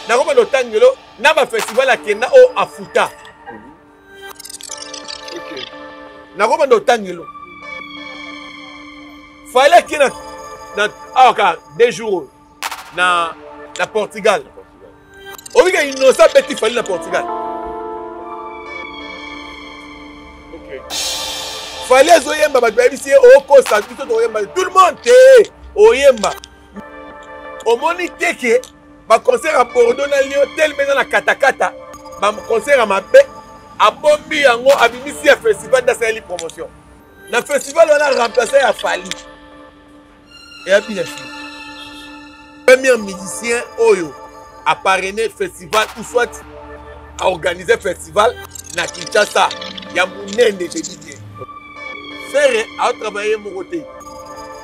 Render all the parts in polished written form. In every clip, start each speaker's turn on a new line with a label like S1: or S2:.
S1: Nakobanda otangelo na bafestival akenda oyo afuta. Nakobanda otangelo. Fally ake na awa kaka 2 jours oyo na Portugal. Obika Innocent abeti Fally na Portugal. Fally azoyemba, bato bayebisi ye okosa, biso tokoyemba tout le monde te oyemba. Omoni te ke baconcert ya Bordeaux na Lyon telema eza na katakata, baconcert ya mabe abombi yango, abimisi ya festival nde asaleli promotion na festival wana, remplaçant ya Fally eya bien sûr premier musicien oyo aparrainé festival ou soit aorganiser festival na Kinshasa ya monene. Je dis bien, Ferre aotravaille moko te,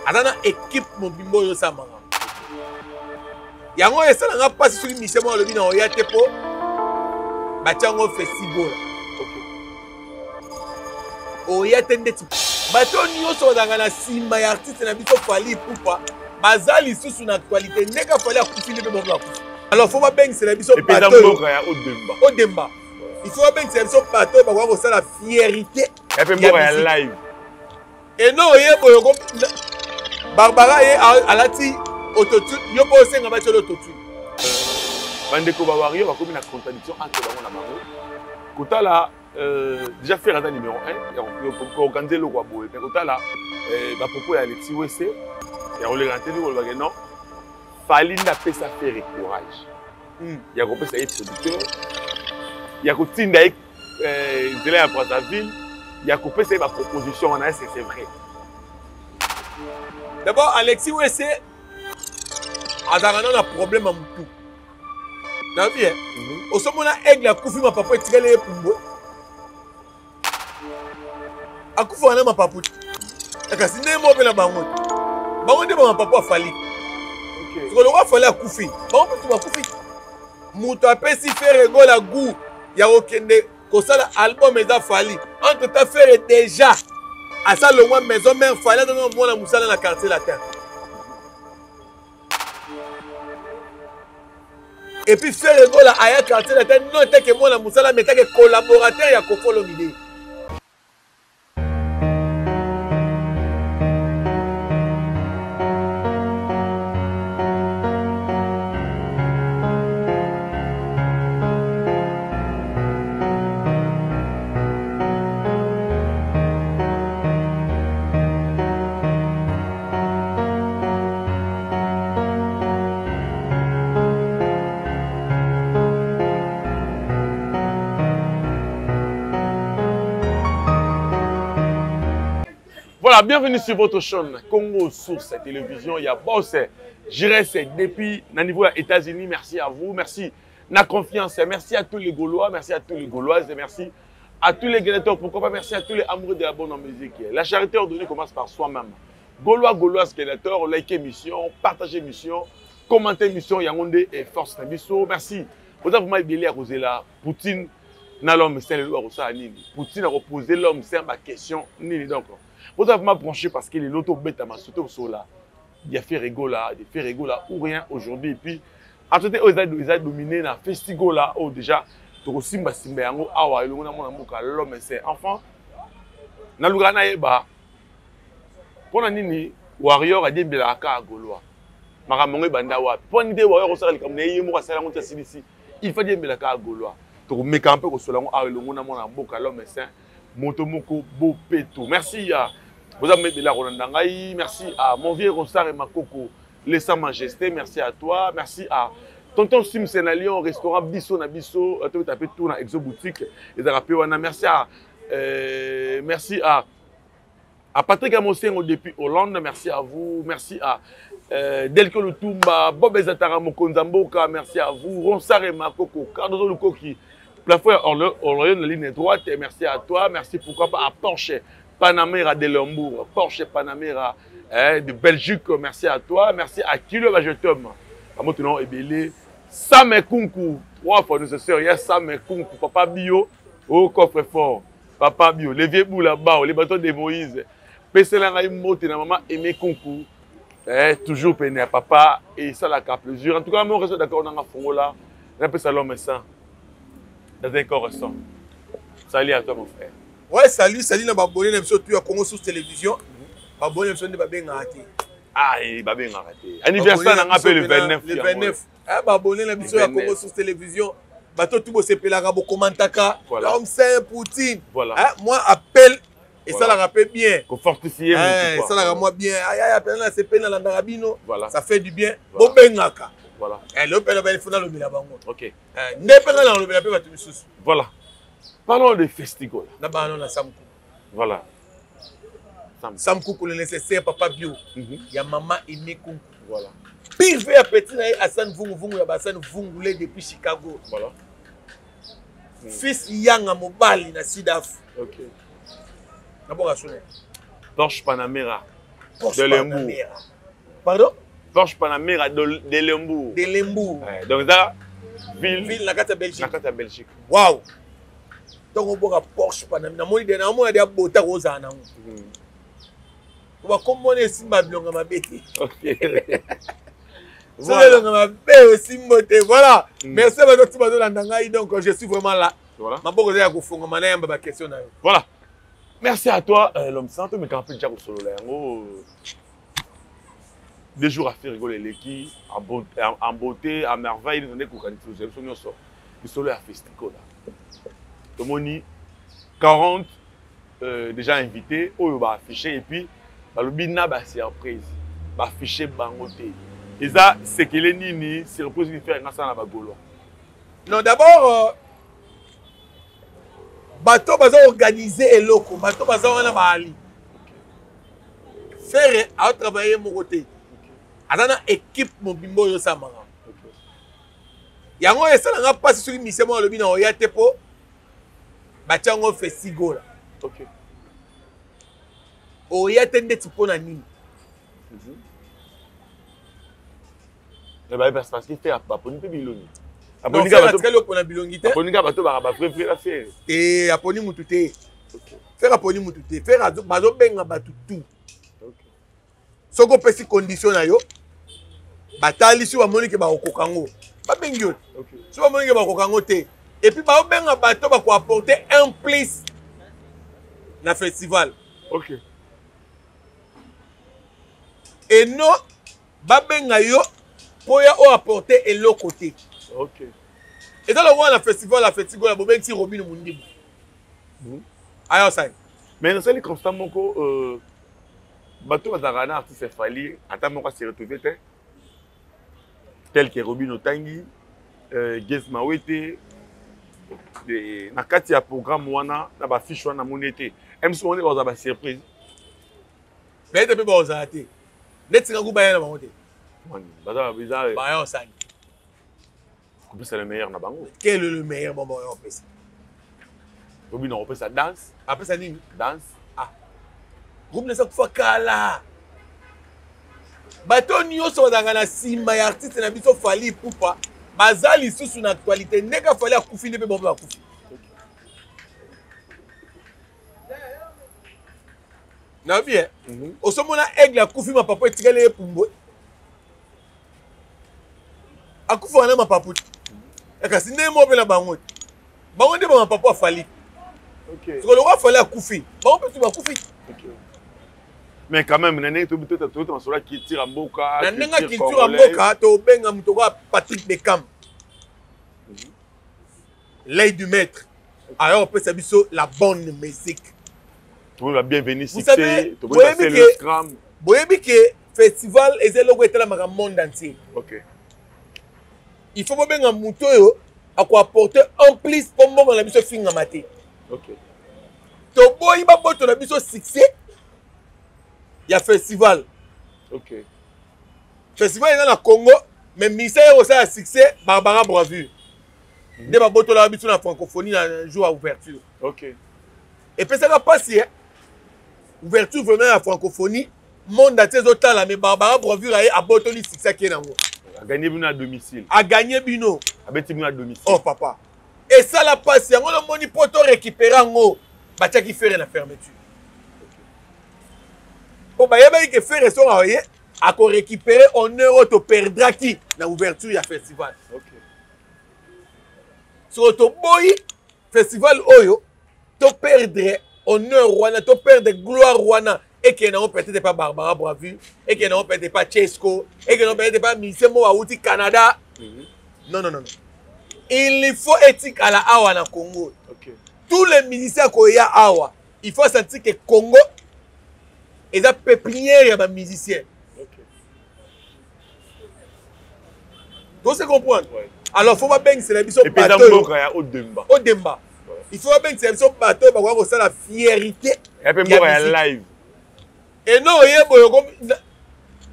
S1: aza na équipe mobimba oyo osamaka yango. Esalanga mpasi soki mission moko alobi na oya te mpo batia yango festival oya te. Ndeti bato nyonso bazalaka na nsima ya artiste na biso Fally Ipupa baza lisusu na actualité. Ndenge Fally akufi nde mpe bango bakufi. Alors faut babengisela biso bato
S2: oyo ya Odemba.
S1: Odemba, il faut babengisela biso bato oyo bakoka kosala fierité.
S2: Ya mpe mboka ya live.
S1: Eno oye boye ko Barbara ye alati autotune, yo mpo osenga batiela autotune.
S2: Bandeko bawario bakomi na contradiction entre bango na bango. Kotala déjà Ferre aza numéro 1 ya koorganize eloko ya boye, mais kotala bapropos ya Alexis Wese ya koleka na TV, kolobake non, Fally nde apesa Ferre courage ya kopesa ye producteur, ya kotinda ye nzela ya Brazzaville, ya kopesa ye baproposition wana. Est-ce que c'est vrai?
S1: D'abord, Alexis Wese azalaka nano na problème ya motu nayebi ye. Osomona aigle akufi, mapapu etikali ye pumbwe, akufaka na mapapu te. Kasi ndenge moko mpe na bango te, bango nde bamapapu afali. Soko lokwa Fally akufi, bango mpe bakufi. Moto apesi Ferre Gola goût ya kokende kosala album eza Fally. Entre temps, Ferre déjà asa longwa maison mère, Fally aza mwana mosala na Quartier Latin. Et puis Ferre Gola aya Quartier Latin non etake mwana mosala, mais etake collaborateur ya Koffi Olomide.
S2: Voilà, bienvenue sur votre chaîne Congo Source Télévision. Il y a Boss Jires depuis na niveau des États-Unis. Merci à vous, merci la confiance. Merci à tous les Gaulois, merci à tous les Gauloises et merci à tous les gladiateurs. Pourquoi pas merci à tous les amoureux de la bonne musique. La charité ordonnée commence par soi-même. Gaulois, Gauloises, gladiateurs, likez émission, partagez émission, commentez émission. Yangonde et force na biso. Merci. Vous avez vraiment ebele ya kozela Poutine na l'homme saint lelo akosala nini. Poutine akopose l'homme saint baquestion nini. Donc vous avez vraiment branché parce que lelo tobetama surtout kosola ya Ferre Gola, de Ferre Gola ou rien aujourd'hui. Et puis actualité oyo eza dominé na Festigola oyo déjà tokosimbasimba yango awa elongo na mwana mboka l'homme saint. Enfin, nalukaka nayeba mpona nini warrior adiembelaka kaka Gaulois. Makambo yango ebanda wapi? Mpo nini te warrior kosala likambo na ye ye moko asala yango ti asilisi, il faut adiembelaka kaka Gaulois? Tokomeka mpe kosola yango awa elongo na mwana mboka l'homme saint, moto moko bopeto. Merci ya boza mebela kolanda ngai. Merci à mon vieux Ronsard et Makoko, les sa majesté, merci à toi. Merci à tonton Sims na Lyon, restaurant Biso na biso, tobeta mpe tour na Exo Boutique ezalaka mpe wana. Merci à Patrick Amosengo depuis Hollande, merci à vous. Merci à Delko Lutumba, Bob Ezatara Mokonza Mboka, merci à vous. Ronsard et Makoko, Cardozo Lukoki, plafond Orléans, la ligne droite, merci à toi. Merci pourquoi pas à Porsche Panamera de Lambourg, Porsche Panamera de Belgique, merci à toi. Merci à Kilo Bajetom, Amotonon Ebele, Sam Kunku, trois fois nécessaire, il y a Sam Kunku, Papa Bio, au coffre-fort. Papa Bio, les vieux bouts là-bas, les bateaux de Moïse. Pesela ngai mbote na maman Aimé Kunku. Toujours pene à papa et ça la plaisir. En tout cas, moi reste d'accord dans la fongola. Napesa l'homme saint dans un corps saint. Salut à toi mon frère.
S1: Ouais, salut, salut na babone na biso tout ya Congo sous télévision. Babone na biso nde babengaka te.
S2: Ah, eh, babengaka te. Anniversaire na nga pe le 29.
S1: Le 29. Ah, babone na biso ya Congo sous télévision. Bato tout bosepelaka bokomantaka.
S2: Voilà.
S1: L'homme saint Poutine.
S2: Voilà.
S1: Ah, moi appel esalaka mpe bien
S2: kofortifie
S1: eh, esalaka mwa bien ayaya mpenza nasepeli nalandaka bino ça fait du bien
S2: Voilà.
S1: Bobengaka
S2: Voilà.
S1: Eh, lelo mpe nabali fo nalobela bango. Eh, nde mpe nga nalobela mpe bato misusu.
S2: Voilà. Parlons de Festigola.
S1: Na bana na Sam Kuku.
S2: Voilà.
S1: Sam, Sam Kuku le nécessaire papa bio. Ya mama Aimé Kunku.
S2: Voilà.
S1: Pire ve ya petit na ye Hassan Vungu Vungu ya Hassan Vungule depuis Chicago.
S2: Voilà.
S1: Fils Yanga mobali na Sidaf. Naboka sone.
S2: Porsche Panamera.
S1: Porsche
S2: De Lembourg.
S1: Panamera. Pardon?
S2: Porsche Panamera de Lembourg.
S1: De Lembourg.
S2: Ouais, donc ça, ville,
S1: Ville na kati ya Belgique.
S2: Na kati ya Belgique.
S1: Wow. Ntango oboka Porsche Panamera, namoni de namona de abota kozala nango. Bakomona esimba bilonga mabe te. Soki elonga mabe osimbo te. Voilà. Merci bato ti bazolanda ngai, donc je suis vraiment là.
S2: Voilà.
S1: Maboko eza ya kofungama, nayamba baquestion na yo.
S2: Voilà. Merci à toi, l'homme saint, mais quand déjà kosolola yango 2 jours à faire rigoler eleki en beauté, à merveille, nde kokanisi biso nyonso lisolo ya Festigola. Tomoni 40 déjà invités oyo baaffiche et puis balobi na basurprise baaffiche bango te. Eza sekele nini, surprise nini Ferre nga asala na bagaulois?
S1: Non, d'abord bato baza organise eloko, bato baza wana baali. Ferre aotravaille moko te, aza na équipe mobimba oyo osamaka yango. Esalanga mpasi soki mise moko alobi na oya te mpo batia yango Festigola. Oya te ndeti mpo na nini?
S2: Parce que Ferre baponi mpe bilongi.
S1: Atikali opona bilongi te.
S2: Aponi kaka bato baka bavrai vrai na Ferre.
S1: Te, aponi mutu te. Ferre aponi mutu te. Ferre bazobenga bato tout. Soki opesi condition na yo, batali si bamoni ke bakokoka yango, babengi yo. Soki bamoni ke bakokoka yango te, et puis baobenga bato bakoapporter un plus na festival. Et non babenga yo mpo ya oyo apporter eloko te. Eza lokola na festival ya Festival, bobengisi Robino Mundibu, aya osali.
S2: Mais nasali constat moko, bato bazalaka na artiste Fally, ata moko ase retrouve te, tel que Robino otangi, Gaz Mawete na kati ya programme wana, na bafiche wana namoni ete mc wana bazala basurprise.
S1: Bayete mpe bazala te neti nga ku baya na bango te.
S2: Baza
S1: Baya osali.
S2: Kopesa le meilleur na bango.
S1: Quel est le meilleur? Bon, bon, opesa.
S2: Robino akopesa danse.
S1: Apesa nini?
S2: Danse.
S1: Ah, groupe nesa kufa kala. Bato nyonso bazalaka na nsima ya artiste na biso Fally Ipupa baza lisusu na actualité. Ndenge Fally akufi, nde mpe bango mpe bakufi. Nayebi e osomona aigle akufi, mapapu etikali ye pumbwe. Akufa wana mapapu te, kasi ndenge moko mpe na bango te, bango nde bamapapu a Fally. Soko lokola Fally akufi, bango mpe tu bakufi.
S2: Mais quand même, na ndenge toyeba masolo ya culture ya mboka.
S1: Na ndenge ya culture ya mboka, tobenga moto okoya Patrick Beckham, l'œil du maître, alors opesa biso la bonne musique.
S2: Toyeba bienvenue.
S1: Vous savez, boyebi ke festival eza eloko etalamaka monde entier. Il faut bobenga moto oyo akoapporter en plus mpo mbongo na biso efingama te. Toboyi baboto na biso succès ya festival. Festival eza na Congo, mais ministère ya kosala succès Barbara Bravure nde babotolaka biso na francophonie na jour ya ouverture. Epesaka mpasi, ouverture vraiment ya francophonie, monde entier ezotala, mais Barbara Bravure aye abotoli succès, ake nango.
S2: Aganye bino à domicile.
S1: Aganye bino.
S2: Abeti bino à domicile.
S1: Oh papa, esala mpasi. Yango namoni mpo to récupérer yango, batiaki Ferre na fermeture mpo bayebaki ke Ferre songo aye akorécupérer honneur oyo toperdraki na ouverture ya festival. Soko toboyi festival oyo, to perdre honneur wana, to perdre gloire wana. Ekende nango peut-être pa Barbara Braville, ekende nango peut-être pa Chesco, ekende nango peut-être pa musicien moko awuti Canada. Non, non, non, il faut etikala awa na Congo. Tous les musiciens koya awa, il faut sentir que Congo eza pépinière ya bamusicien. To se comprendre? Alors faut babengisela biso
S2: bato mboka ya Odemba.
S1: Odemba. Il faut babengisela biso bato oyo bakoka kosala fierité
S2: ya mpe mboka ya live.
S1: Eno oyeba oyo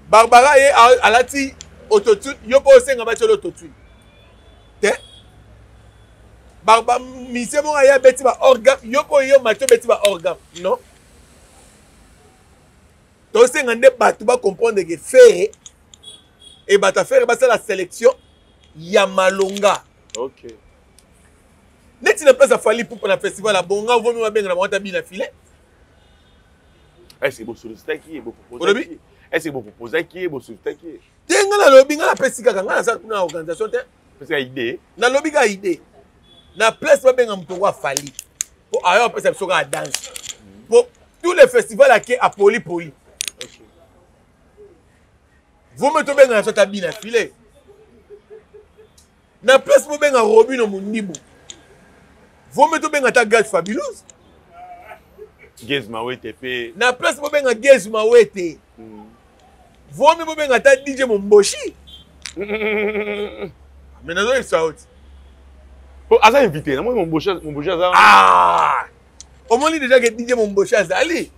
S1: Barbara ye alati autotune, yo mpo osenga batiela autotune te. Barba musicien moko aye abeti ba organe, yo mpo yo mati obeti ba organe. Non, tosenga nde bato bacomprendre ke Ferre e bato ya Ferre basala sélection ya malonga. Neti na place ya Fally Ipupa na festival ya bonga, vomi babenga na bango ata bina filet.
S2: Est-ce que bosollicitaki ye?
S1: Olobi?
S2: Est-ce que boproposaki ye, bosollicitaki ye?
S1: Te, ngai nalobi, ngai napesi kaka, ngai naza kuna na organisation te.
S2: Pesa idée.
S1: Nalobi kaka idée, na place babenga moto ngo afali mpo ayo apesa biso kaka danse, mpo tous les festivals ake apoli poli. Vomi tobenga na biso ata bina file. Na place bobenga Robino Mondibu, vomi tobenga ata Gaz Fabulous.
S2: Gaz Mawete mpe.
S1: Na place bobenga Gaz Mawete, vomi bobenga ata DJ Momboshi. Mais nazoyebisa yo ti.
S2: Aza invité, namoni Momboshi, Momboshi aza.
S1: Ah! Omoni déjà ke DJ Momboshi azali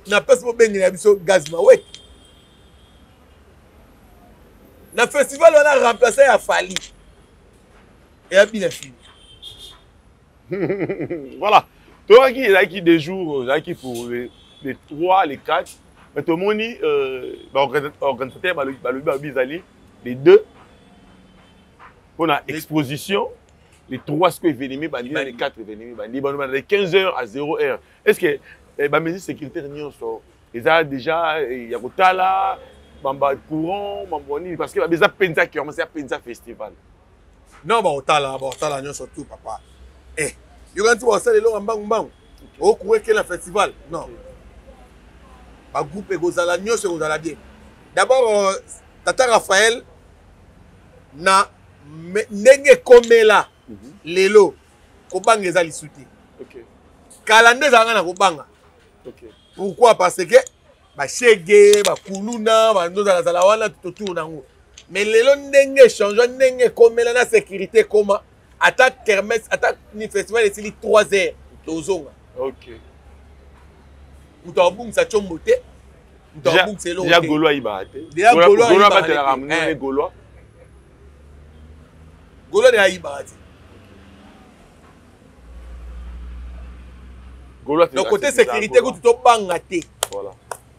S1: na place bobengela biso Gaz Mawete na festival wana, remplaçant ya Fally eya bina fini.
S2: Voilà, toyokaki ezalaki des jours, ezalaki pour les 3, les 4, mais tomoni baorganisateur balobi ezali les 2 mpona exposition, les 3 siko événement bandi, na les 4 événement bandi, bano de 15 heures à 0 heure. Est ce que bamesure sécuritaire nyonso eza déjà ya kotala, bamba courant, mambo nini? Parce que eza mpenza kermesse, eza mpenza festival.
S1: Non, baotala, baotala nyonso tout, papa. Eh, yoka nti basala eloko ya mbangu mbangu, okourir na festival. Non, bagroupe ekozala nyonso, ekozala bien. D'abord tata Raphaël, na ndenge ekomela lelo, kobanga eza lisu te. Kala nde ezalaka na kobanga. Pourquoi? Parce que bashege, bakuluna bandozalazala wana totour nango. Mais lelo ndenge échange, ndenge ekomela na sécurité ekoma, ata kermesse, ata ni festival esili 3 heures, tozonga. Moto abungisa tiombo te, moto abungisa eloko.
S2: Déjà Gaulois ayibaka te.
S1: Déjà Gaulois
S2: ayibaka batelaka monene Gaulois.
S1: Gaulois de ayibaka te.
S2: Gaulois.
S1: Donc côté sécurité kutu tobanga te.
S2: Voilà,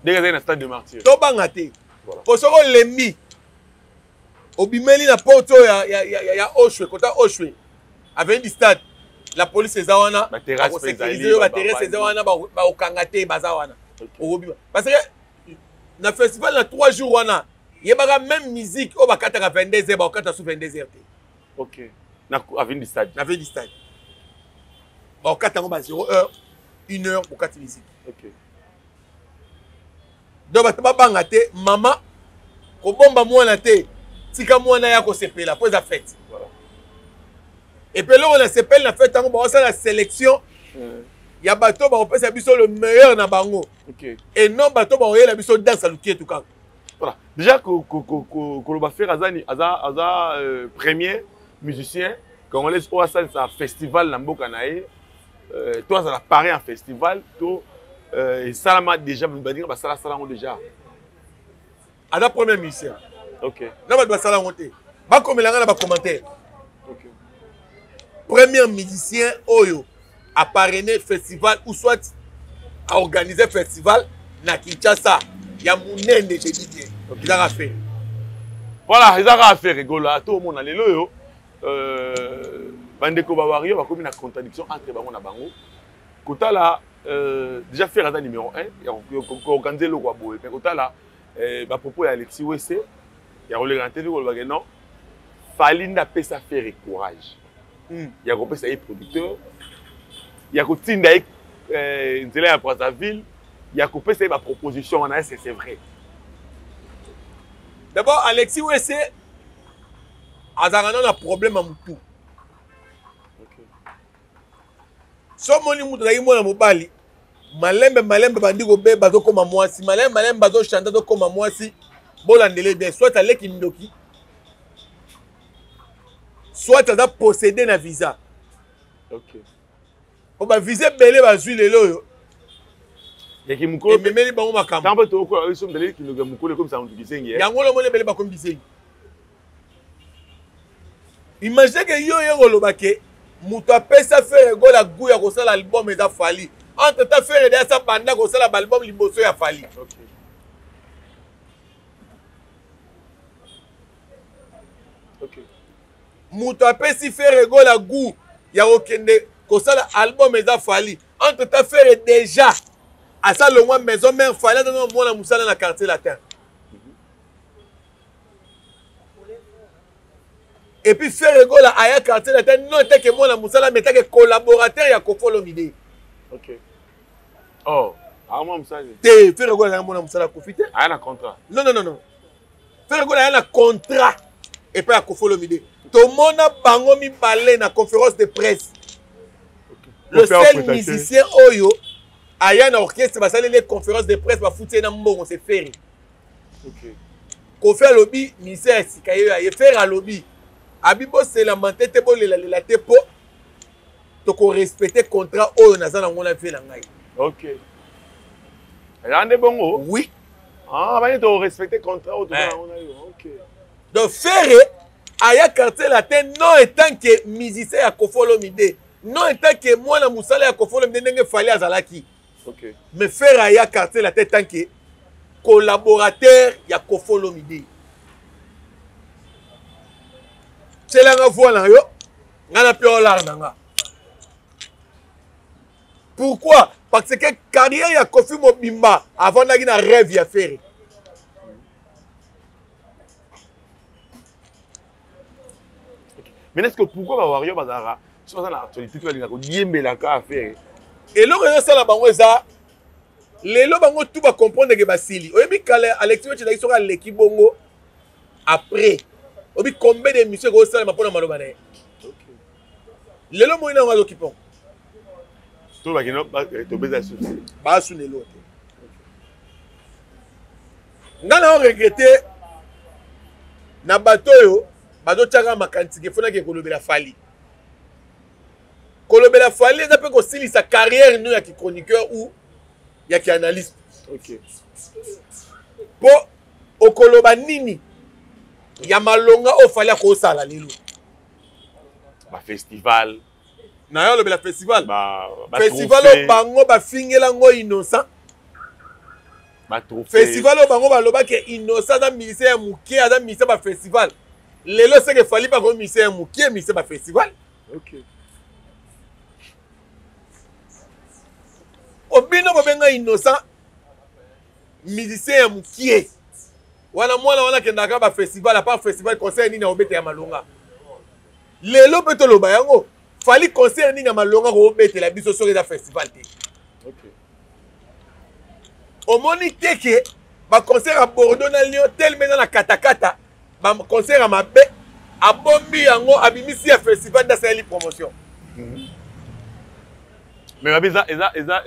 S2: ndenge ezali na Stade de Martyr.
S1: Tobanga te, po soki olembi, obimeli na porte oyo ya Oshwe, kota Oshwe, avenue du Stade, la police eza wana, bakosécurize yo. Baterrasse eza wana, bakokanga te, baza wana, okobima. Parce que na festival na 3 jours wana, yebaka même musique oyo bakataka 22 heures, bakokata su 22 heures te.
S2: Ok, na avenue du Stade.
S1: Na avenue du Stade bakokata yango ba 0 heure, 1 heure, bokati musique. Donc bato babanga te. Mama kobomba mwana te, tika mwana ya kosepela mpo eza fête. Epe eloko na sepeli na fête yango, bakosala sélection ya bato bakopesa biso le meilleur na bango et non bato bakoyela biso danse ya lukietu kaka.
S2: Voilà, déjà koloba Ferre aza premier musicien congolais oyo asalisa festival na mboka na ye, to azala parrain en festival, to esalama déjà, baninga basalasala yango déjà?
S1: Aza premier musicien. Na bato basala yango te, bakomela nga na bacommentaire. Premier musicien oyo aparrainé festival ou soit aorganiser festival na Kinshasa ya monene, je dis bien, ezaka Ferre.
S2: Voilà, ezaka Ferre Gola. To omona lelo oyo bandeko bawario bakomi na contradiction entre bango na bango. Kotala déjà Ferre aza numéro 1 ya koorganiser eloko ya boye, mais kotala bapropos ya Alexis Wese ya koleka na tv, kolobake non, Fally nde apesa Ferre courage. Ya kopesa ye producteur, ya kotinda ye nzela ya Brazzaville, ya kopesa ye baproposition wana, est-ce que c'est vrai?
S1: D'abord, Alexis Wese azalaka nano na problème ya motu. So omoni moto azalaki mwana mobali, malembe malembe bandi kobeba, azokóma mwasi, malembe malembe azochante, azokóma mwasi. Bolandele bien, soit aleki ndoki, soit aza possédé na visa. Po bavisa ebele bazwi lelo oyo ememeli bango makambo.
S2: Ntango tokokola biso mdaleli kindoki ya mokolo ekomisa moto kizengi.
S1: Yango lomoni ebele bakomi bizengi. Imagine ke yo ye koloba ke moto apesa Ferre Gola goût ya kosala album eza Fally. Entre temps, Ferre de asa banda kosala baalbum liboso ya Fally. Moto apesi Ferre Gola goût ya kokende kosala album eza Fally. Entre temps, Ferre déjà asa longwa maison mère, Fally aza na mwana mosala na Quartier Latin. Et puis Ferre Gola aya Quartier Latin non tant que mwana mosala, mais tant que collaborateur ya Koffi Olomide.
S2: Ok. Oh, ah, mwana mosala
S1: te. Ferre Gola azalaka mwana mosala ya Koffi te.
S2: Aya na contrat.
S1: Non, non, non, non, Ferre Gola aya na contrat epai ya Koffi Olomide. Tomona bango mibale na conférence de presse. Le seul musicien oyo aya na orchestre, basaleli conférence de presse, bafuti ye na mbongo, c'est Ferre. Koffi alobi musicien ya sika ye aye. Ferre alobi abi boselama te te, bolelalela te, mpo tokorespecte contrat oyo naza nango na vie na ngai.
S2: Ok, eza nde bongo.
S1: Oui.
S2: Ah, bani torespecte contrat oyo toza nango na yo. Ok.
S1: Donc Ferre aya Quartier Latin non étant que musicien ya Koffi Olomide, non étant que mwana mosala ya Koffi Olomide ndenge Fally azalaki. Mais Ferre aya Quartier Latin tant que collaborateur ya Koffi Olomide. Tielanga voix na yo, nga na mpe olar na nga. Pourquoi? Parce que carrière ya Koffi mobimba avandaki na rêve ya Ferre.
S2: Mais est-ce que pourquoi bawario bazalaka so baza na actualité te, balingaka kodiembelaka affaire?
S1: Eloko ezosala bango eza lelo bango tu bacomprendre ke basili. Oyebi, kala Alexis Wetshi ezalaki soki aleki bongo, après oyebi combien d'émission ekosalema mpona maloba na ye. Lelo moi nango azokipa.
S2: To bakino tobeza susi.
S1: Basu lelo te. Nga na regrete na bato oyo bazotiaka makanisi ke fonaki kolobela Fally. Kolobela Fally eza mpe kosilisa carrière no ya kichroniqueur ou ya kianalyste. Mpo okoloba nini ya malonga oyo Fally akosala lelo?
S2: Bafestival.
S1: Na yo olobela festival. Festival oyo bango bafingela ngo Innocent, festival oyo bango balobaki Innocent aza musicien ya moke, aza musicien bafestival. Lelo seke Fally bako musicien ya moke, musicien bafestival. Obino bobenga Innocent musicien ya mokie wana, mwana wana akendaka bafestival. Apart festival, concert nini akobeta ya malonga lelo? Mpe toloba yango, Fally concert nini ya malonga koobetela biso soki eza festival te? Omoni te ke baconcert ya Bordeaux na Lyon telema eza na katakata, baconcert ya mabe, abombi yango, abimisi ya festival nde asaleli promotion.
S2: Mais babi eza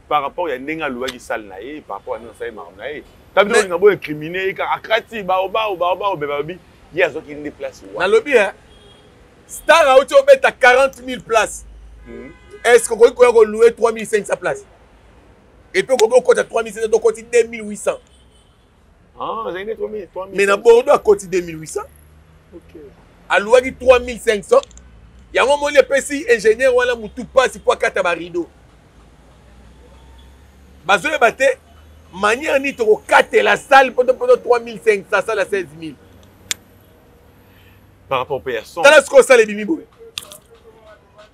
S2: par rapport ya ndenge alobaki sale na ye, par rapport ya ndenge asali makambo na ye. Tabi olinga boyo incrimine ye kaka akati baobao baobao, be babi ye azwaki nde place
S1: wana. Nalobi e star auti obeta 40 000 place. Est ce que okoki koya kolouer 3500 place et puis okoki okota 3500, tokoti 2800?
S2: Ah, ezali nde 3000.
S1: Mais na Bordeaux akoti 2800. Alouaki 3500. Yango moni epesi ingénieur wana mutu mpasi mpo akata barideau. Bazoyeba te manière nini tokokatela salle poto poto 3500, salle ya 16 000.
S2: Par rapport mpe ya son.
S1: Tala sikoyo osala ebimi boye.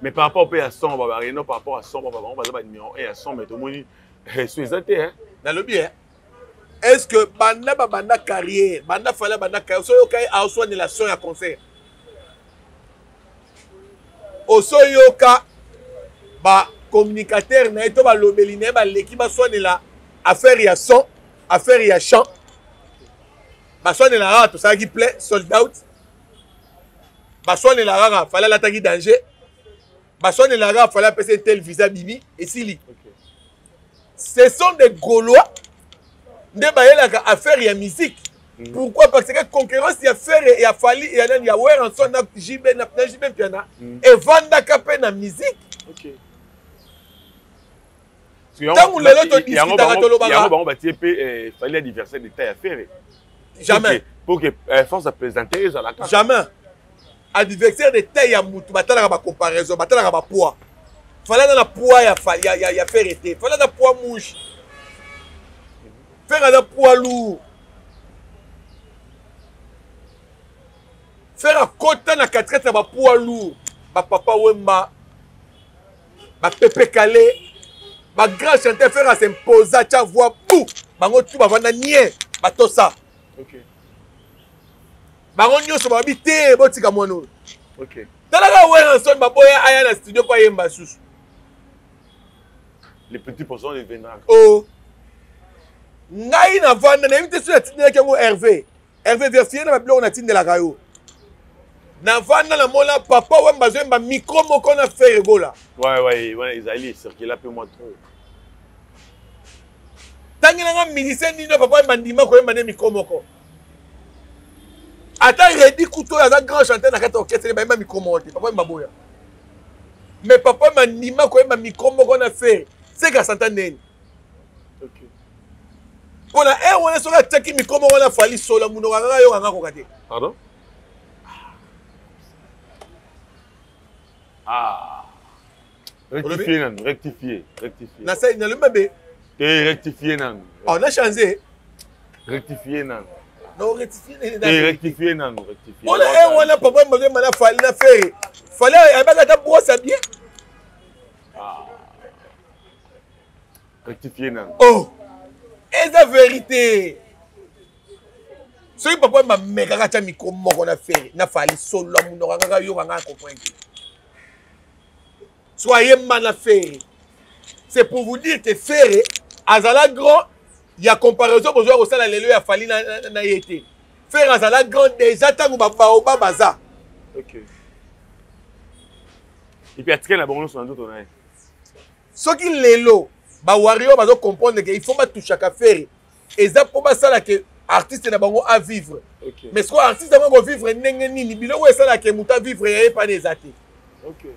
S2: Mais par rapport mpe ya son, babareno, par rapport à son, bango baza banuméro 1 ya son, mais tomoni so eza te.
S1: Nalobi e est ce que banda babanda carrière, banda Fally banda carrière, so oyoka ye aoswanela son ya concert? Osoyoka ba communicateur na ye to balobeli na ye baleki baswanela affaire ya son, affaire ya chant. Baswanela kaka tosalaki plein sold out. Baswanela kaka Fally alataki danger. Baswanela kaka Fally apesa tel visa bimi esili. Okay. Ce sont des Gaulois nde bayelaka affaire ya musique. Pourquoi? Parce que concurrence ya Ferre ya Fally ya nani ya Werrason na JB na JB Mpiana evandaka pe na musique.
S2: Okay.
S1: Ntango lelo todiskutaka tolobaka
S2: yango bango batie pe eh, Fally adversaire d'état ya Ferre.
S1: Jamais.
S2: Pour que eh, force à présenter ezalaka.
S1: Jamais. Adversaire de taille ya mutu batalaka ba comparaison, batalaka ba poids. Fally aza na poids ya Ferre te. Fally aza poids mouche. Ferre aza poids lourd. Ferre akota na katikati ya ba poids lourd. Ba Papa Wemba, ba Pepe Kallé, ba grand chanteur. Ferre a s'imposa, tia voix bou. Bango tout bavanda nien, batosa.
S2: Okay.
S1: Bango nyonso babi te botika mwana oyo.
S2: Okay.
S1: Talaka Werrason baboya aya na studio pa yemba susu.
S2: Les petits poissons deviendra.
S1: Oh. Ngai na vanda na yebite soki natindelaki yango Hervé. Hervé vérifier na ba biloko natindelaka yo. Na vanda na mona papa Wemba azoyemba micro moko na Ferre Gola.
S2: Ouais, ezali circula pe moi trop.
S1: Tangi nanga musicien nini papa Wemba ndima koyemba ne micro moko. Ata Reddy Kuto aza grand chanteur na kati ya orchestre bayemba micro moko te, papa Wemba boya. Mais papa Wemba ndima koyemba micro moko na Ferre, seka santa ndeni.
S2: Okay.
S1: Pona heure wana soki atiaki micro moko na Fally sola munoko kaka yoka nga koka te.
S2: Pardon? Ah. Rectifier nanu, rectifier, rectifier.
S1: Na sai na mabe.
S2: Te rectifier nanu.
S1: Oh, na changer.
S2: Rectifier nanu.
S1: Non, rectifier nanu.
S2: Te rectifier nanu, rectifier.
S1: Pona heure wana papa Mbazo mana Fally na Ferre. Fally abaka ta brosse à bien.
S2: Ah. Rectifier nanu.
S1: Oh. Eza vérité. Soki papa bamekaka atya micro moko na Ferre na Fally solo ya monoko kaka yoka nga comprendre te. So ayemba na Ferre. C'est pour vous dire que Ferre azala grand ya comparaison bozwa kosala lelo ya Fally na ye te. Ferre azala grand déjà ntango ba baoba baza.
S2: OK. Et puis atikali na bango nyonso na nzoto na ye.
S1: Soki lelo ba warrior bazo comprendre que il faut batouchaka Ferre eza mpo basala ke artiste na bango a vivre.
S2: Okay.
S1: Mais sikoyo artiste yango akovivre ndenge nini? Biloko esalaka ke moto avivre ya ye pana eza te.
S2: Okay.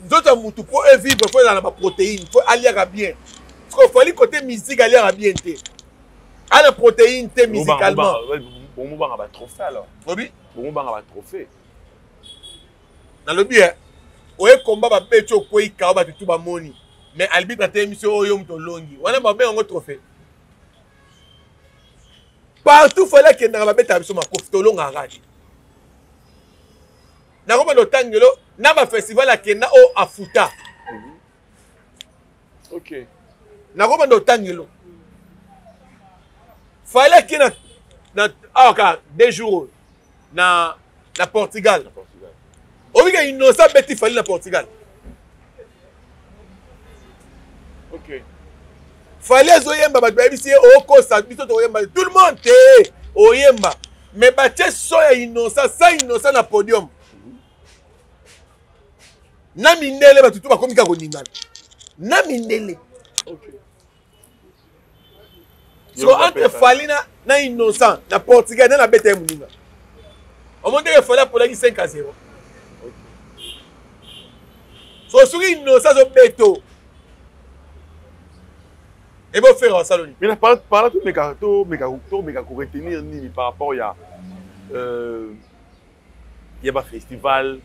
S1: Nzoto ya motu mpo evivre fo ezala na baprotéine, fo aliaka bien. Sikoyo Fally côté musique aliaka bien te, ana protéine te musicalement.
S2: Bomobanga ba trophée alors.
S1: Obi?
S2: Bomobanga ba trophée.
S1: Nalobi eh, oye komba babeti okwei kao bato tu bamoni mais arbitre atelemisi oyo moto olongi wana babenga yango trophée. Partout Fally akendaka babetaka biso makofi tolongaka kaka te. Nakobanda otangelo na bafestival akenda oyo afuta.
S2: Okay.
S1: Nakobanda otangelo Fally ake na awa kaka 2 jours na Portugal.
S2: Na Portugal.
S1: Obika Innocent abeti Fally na Portugal.
S2: Okay.
S1: Fally azoyemba bato bayebisi ye okosa biso tokoyemba tout le monde te oyemba mais batie son ya Innocent sans Innocent na podium. Na mindele bato tu bakomi kaka koningana na mindele.
S2: Okay.
S1: So entre Fally na Innocent na Portugal na beta ye moninga. Omoni ndenge Fally apolaki 5-0. So soki Innocent azobeto ebo Ferre asaloni.
S2: Mais na par là to meka ko retenir nini par rapport ya ya ba festival,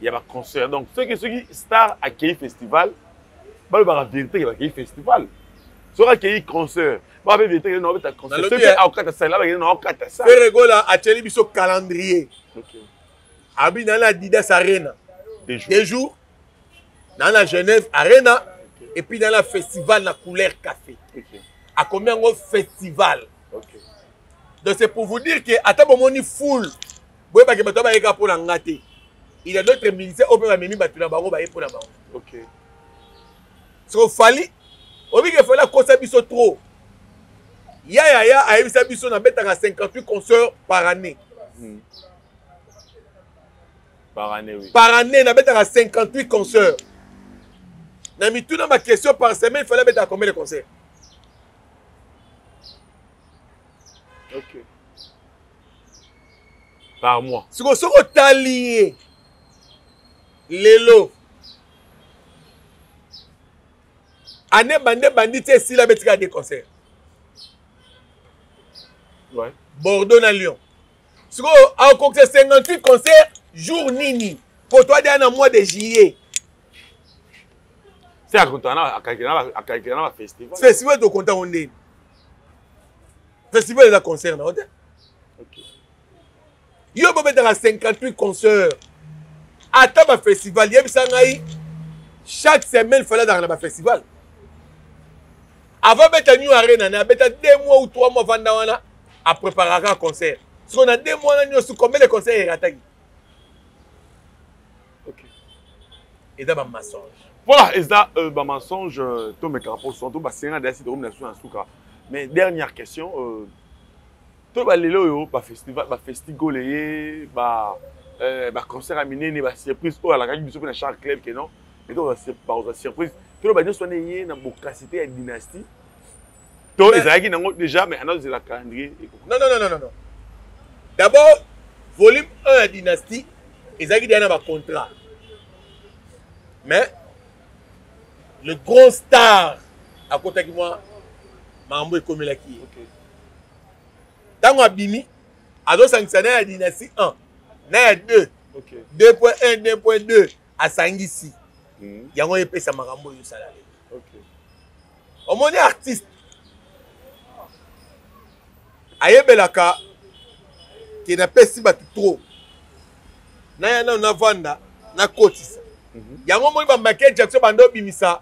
S2: ya ba concert. Donc soki star accueilli festival, balobaka vérité ke bakei festival. Soki akei concert, ba vérité ke no beta concert.
S1: Nalobi,
S2: Soki akata salle, ba no akata salle.
S1: Ferre Gola atieli biso calendrier.
S2: Okay.
S1: Abi na Adidas Arena.
S2: Deux jours.
S1: 2 jours. Na Genève Arena.
S2: Okay.
S1: Et puis dans la festival na couleur café.
S2: Okay.
S1: A combien ngo festival.
S2: Okay.
S1: Donc c'est pour vous dire que ata bomoni foule boyebake bato bayeka mpo na nga te. Il y a d'autres musiciens oyo mpe bamemi bato na bango baye mpo na bango.
S2: Ok.
S1: Soko Fally, oyebi ke Fally akosa biso trop. Ya ya ya ayebisa biso nabetaka 58 concerts par année.
S2: Par année, oui.
S1: Par année, nabetaka 58 concerts. Na mituna ma question par semaine, il fallait abetaka combien de concerts?
S2: Ok. Par mois.
S1: Siko soki otali ye lelo année bande bandi ti esila abetika deux concerts.
S2: Ouais.
S1: Bordeaux na Lyon. Sikoyo akokisa 58 concerts jour nini? Po to adia na mois de juillet.
S2: Se akontana akalkela na ba festival.
S1: Festival to konta ngo ndeni? Festival eza concert na yo te.
S2: Ok.
S1: Yo bobetaka 58 concerts. Ata ba festival yebisa ngai chaque semaine fallait azalaka na ba festival. Avant beta New Arena na beta 2 mois ou 3 mois vanda wana a préparaka concert. Siko na 2 mois na nyonso combien de concerts erataki?
S2: Ok.
S1: Eza ba mensonge.
S2: Voilà, eza ba mensonge to mekaka po to ba senga dasi to na suka. Mais dernière question to ba lelo oyo ba festival ba festigol ye ba ba concert ya minene ba surprise oyo alakaki biso mpe na Charles Club ke non et donc ba surprise to ba nyonso wana ye na bokasité ya dynastie to ezalaki nango déjà mais anazela calendrier.
S1: Non non non non non. D'abord volume 1 ya dynastie ezalaki déjà na ba contrat. Mais le grand star akotaki mwa makambo ekomelaki ye.
S2: Okay.
S1: Ntango abimi azosangisa na ya dynastie 1 na ya 2.
S2: Okay.
S1: 2.1 2.2 asangisi. Yango epesa makambo oyo osala lelo.
S2: Okay.
S1: Omoni artiste ayebelaka ke napesi bato trop naya nano navanda nakotisa. Yango omoni ba Michael Jackson banda obimisa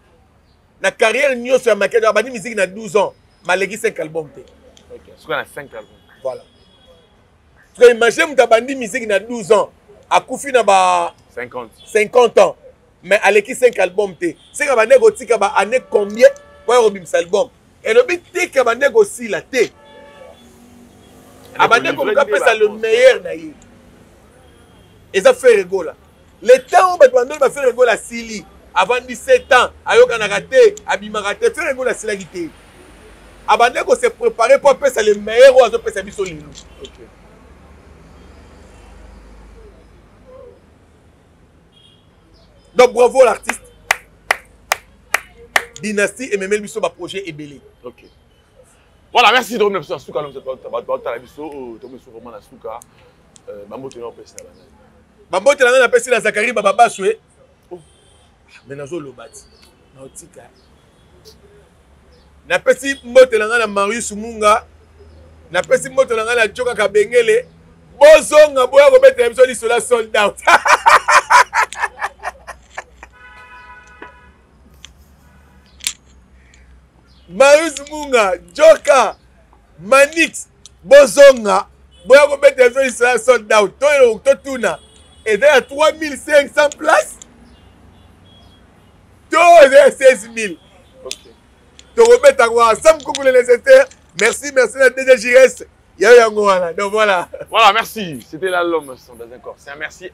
S1: na carrière nyonso ya Michael Jackson abandi musique na 12 ans maleki 5 albums te.
S2: Ok, soki na 5 albums.
S1: Voilà. Tu imagines moto abandi musique na 12 ans akufi na ba
S2: 50.
S1: 50 ans mais aleki 5 albums te. C'est que bande kotika ba année combien po ya kobimisa album? Elobi te ke bande kosila te. Abande koluka pesa le meilleur na ye. Eza Ferre Gola. Le temps oyo bato bandoli ba Ferre Gola asili avant 17 ans ayokanaka te, abimaka te. Ferre Gola asilaki te. Abande ko se préparer po apesa le meilleur oyo azopesa biso lelo.
S2: Ok.
S1: Donc bravo l'artiste. Dynastie et même biso ba projet ebele.
S2: Ok. Voilà, merci de revenir sur Souka, l'homme de la biso, to biso vraiment na Souka. Bambote na pesi na banani.
S1: Bambote na na pesi na Zakari Baba Baswe.
S2: Oh.
S1: Mais nazo lobati. Na otika. Na pesi mbote na na Marius Munga. Na pesi mbote na na Joka Kabengele. Bozonga boya kobetela biso lisola sold out. Marius Munga, Joka, Manix, Bozonga, boya kobetela biso lisola sold out. To totuna eza ya 3500 places. To eza ya 16000.
S2: Ok.
S1: Tokobeta kwa Sam Kuku le nécessaire. Merci, merci na DG Jires. Yo yango wana. Donc voilà.
S2: Voilà, merci. C'était là l'homme sans dans un corps. C'est un merci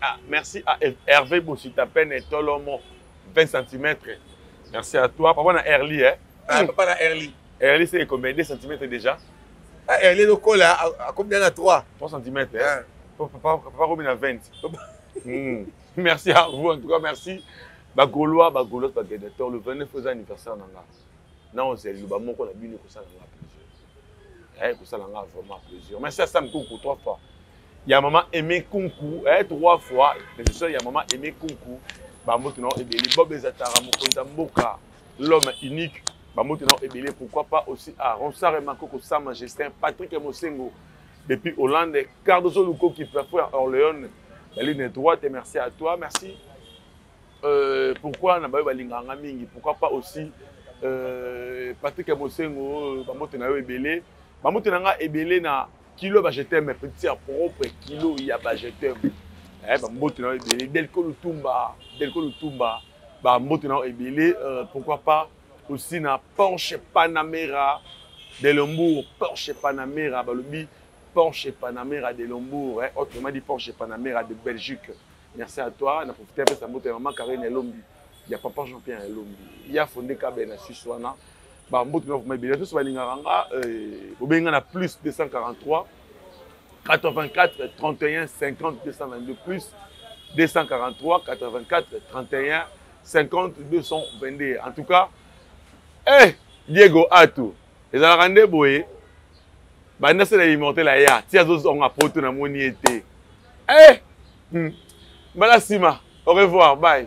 S2: à Hervé Bossitapen et Tolomo 20 cm. Merci à toi. Papa na Erli, hein.
S1: Ah, papa na Erli.
S2: Erli, c'est combien? 2 cm déjà.
S1: Ah, Erli lokola a combien na 3?
S2: 3 cm, hein.
S1: Ah.
S2: Papa, papa combien na 20? Merci à vous en tout cas, merci. Ba Gaulois, ba Gaulois, ba Gladiateur, le 29 aux anniversaire nanga. Na on zeli ba moko na bino ko sala nga plaisir. Eh, ko sala nga vraiment plaisir. Merci à Sam Kunku 3 fois. Il y a maman Aimé Kunku, eh, 3 fois. Mais c'est ça, il y a maman Aimé Kunku. Ba moto na ebele Bob Ezatara mokonza mboka, l'homme unique. Ba moto na ebele, pourquoi pas aussi à Ronsard et Makoko Sa Majesté, Patrick Mosengo depuis Hollande, Cardozo Luko qui parfois à Orléans, la ligne droite, et merci à toi, merci. Pourquoi na bayo balinga nga mingi, pourquoi pas aussi Patrick Mosengo, ba moto na yo ebele, ba moto na nga ebele na kilo ba je t'aime, petit propre kilo ya ba je t'aime. Eh, bambote na yo ebele. Delko Lutumba, Delko Lutumba, bambote na yo ebele. Euh, pourquoi pas aussi na Porsche Panamera de Lombourg, Porsche Panamera, balobi Porsche Panamera de Lombourg, eh, autrement dit Porsche Panamera de Belgique. Merci à toi, na profiter apesa mbote ya maman Karine Elombi, ya papa Jean-Pierre Elombi, ya Fonde Kabe na Suisse wana. Ba mbote na vraiment ebele. Tous balingaka nga, euh, bobenga na plus 243 84 31 50 222 plus 243 84 31 50 222. En tout cas, eh Diego Atou, ezalaka nde boye banda se na immortel aya ti azozonga poto namoni ye te eh! Mbala nsima au revoir bye.